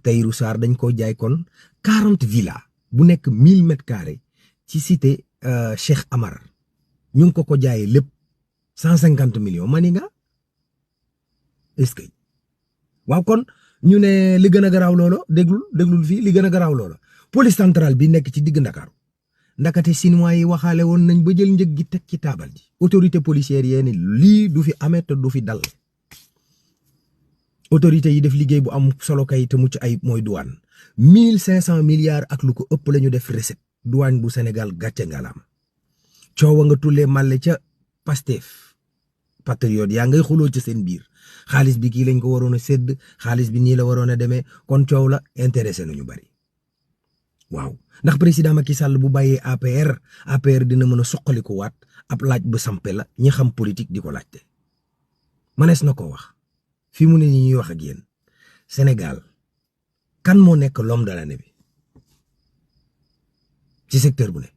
Tahirou Sarr dañ ko jaay kon 40 villas bu nekk 1000 mètres carrés ci cité Cheikh Amar ñu ngi ko jaayee lépp 150 millions mani nga est-ce que waaw kon ñu ne li gën a garaaw loola déglul fii li gën a garaaw loola police centrale bi nekk ci digg Ndakaaru ndakate chinois yi waxaale woon nañ ba jël njëg gi teg ci taabal ji autorité policière yee ni lii du fi amee te du fi dal autorité yi def liggéey bu am solo kay te mucc ay mooy douane 1500 milliards ak lu ko ëpp la ñu def recette douane bu Sénégal gàcce ngalaam coowa nga tullee màlle ca Pastef patriote yaa ngay xuloo ci seen biir xaalis bi kii lañ ko waroon a sédd xaalis bi nii la waroon a demee kon coow la intéressé nañu bari waaw ndax président Macky Sall bu bàyyee APR dina mën a soqaliku waat ab laaj bu sampe la ñi xam politique di ko laajte manees na ko wax fi mu ne nii ñuy wax ak yéen Sénégal kan moo nekk l'homme de l'année bi ci secteur bu ne